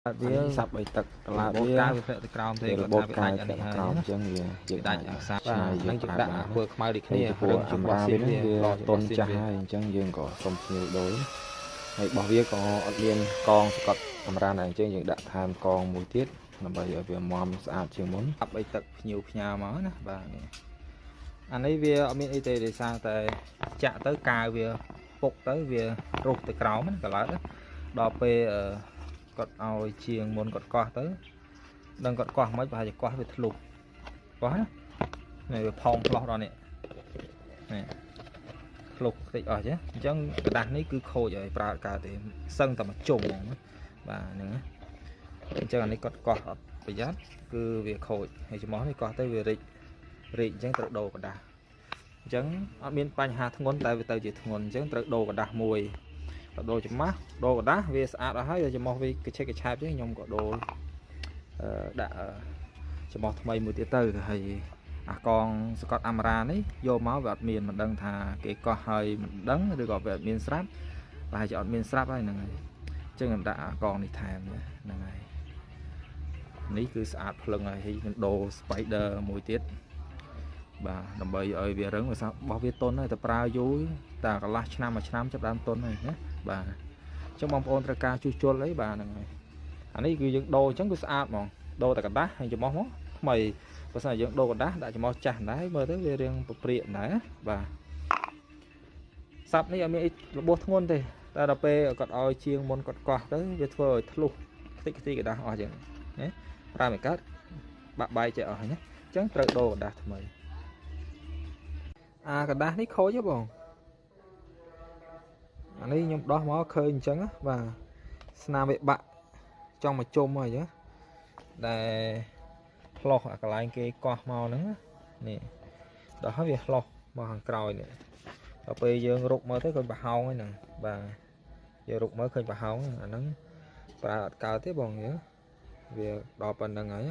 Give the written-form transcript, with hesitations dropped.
វា សាប់ឲ្យទឹកក ឡា វា បូតកាវវាធ្លាក់ទៅក្រោមទេ គាត់ថាវាដាច់អានេះហើយអញ្ចឹងវា យើងដាច់អាសាបាទនឹងយើងដាក់ធ្វើខ្មៅដូចគ្នា រឹងជាងបោះស៊ីវាតុនចាស់ហើយអញ្ចឹងយើងក៏សុំភ្ញៀវដូរហើយបោះវាក៏អត់មានកងសកត់កម្រានដែរអញ្ចឹងយើងដាក់ថែមកងមួយទៀតដើម្បីឲ្យវាមមស្អាតជាងមុន អាប់អីទឹកភ្ញៀវផ្ញើមកណាបាទនេះអានេះវាអត់មានអីទេដោយសារតែចាក់ទៅកាវវាពុកទៅវារុះទៅក្រោមណាកឡើតដល់ពេលគាត់ឲ្យជាងមុនគាត់កោះទៅដឹងគាត់កោះមិនប្រហែលជាកោះវាធ្លុះកោះណានេះវាផោងផ្លោះដល់នេះនេះធ្លុះតិចអស់ចេះអញ្ចឹងក្រដាស់នេះគឺខូចហើយប្រើអត់កើតទេសឹងតែមួយជុំហ្មងបាទហ្នឹងណាអញ្ចឹងអានេះគាត់កោះអត់ប្រយ័ត្នគឺវាខូចហើយច្រមុះនេះកោះទៅវារិចរិចអញ្ចឹងត្រូវដូរក្រដាស់អញ្ចឹងអត់មានបញ្ហាធ្ងន់តែវាទៅជាធ្ងន់អញ្ចឹងត្រូវដូរក្រដាស់មួយដូរច្មាស់ដូរក្រដាស់វាស្អាតអស់ហើយច្រមុះវាកឆេកកឆែបអញ្ចឹងខ្ញុំក៏ដូរដាក់ច្រមុះថ្មីមួយទៀតទៅហើយអាកងសកត់អាមរ៉ានេះយកមកវាអត់មានមិនដឹងថាគេកោះហើយមិនដឹងឬក៏វាអត់មានស្រាប់ប្រហែលជាអត់មានស្រាប់ហើយហ្នឹងហើយអញ្ចឹងខ្ញុំដាក់អាកងនេះថែមហ្នឹងហើយនេះគឺស្អាតភ្លឹងហើយខ្ញុំដូរ spider មួយទៀតបាទដើម្បីឲ្យវារឹងព្រោះបោះវាតុនហើយតែប្រើយូរតែកន្លះឆ្នាំមួយឆ្នាំចាប់ដើមតុនហើយណាបាទអញ្ចឹងបងប្អូនត្រូវការជួសជុលអីបាទហ្នឹងហើយអានេះគឺយើងដូរអញ្ចឹងគឺស្អាតហ្មងដូរតែក្រដាស់ហើយច្រមុះមកថ្មីបើសិនជាយើងដូរក្រដាស់ដាក់ច្រមុះចាស់ដែរមើលទៅវារៀងពព្រាកដែរបាទសាប់នេះអត់មានអីរបួសធ្ងន់ទេតែដល់ពេលគាត់ឲ្យជាងមុនគាត់កោះទៅវាធ្វើឲ្យធ្លុះខ្ទេចខ្ទីក្រដាស់អស់អញ្ចឹងណាប្រើមិនកើតបាក់បែកចេះអស់ហើយណាអញ្ចឹងត្រូវដូរក្រដាស់ថ្មីអាក្រដាស់នេះខូចហ៎បងអានេះខ្ញុំដោះមកឃើញអញ្ចឹងបាទស្នាមវាបាក់ចង់មកជុំហើយអញ្ចឹងដែលផ្លោះអាកន្លែងគេកោះមកហ្នឹងនេះដល់ហើយវាផ្លោះមកខាងក្រោយនេះដល់ពេលយើងរុកមើលទៅឃើញប្រហោងហ្នឹងបាទយើងរុកមើលឃើញប្រហោងអាហ្នឹងប្រើអត់កើតទេបងយើងវាដល់ប៉ុណ្្នឹងហើយ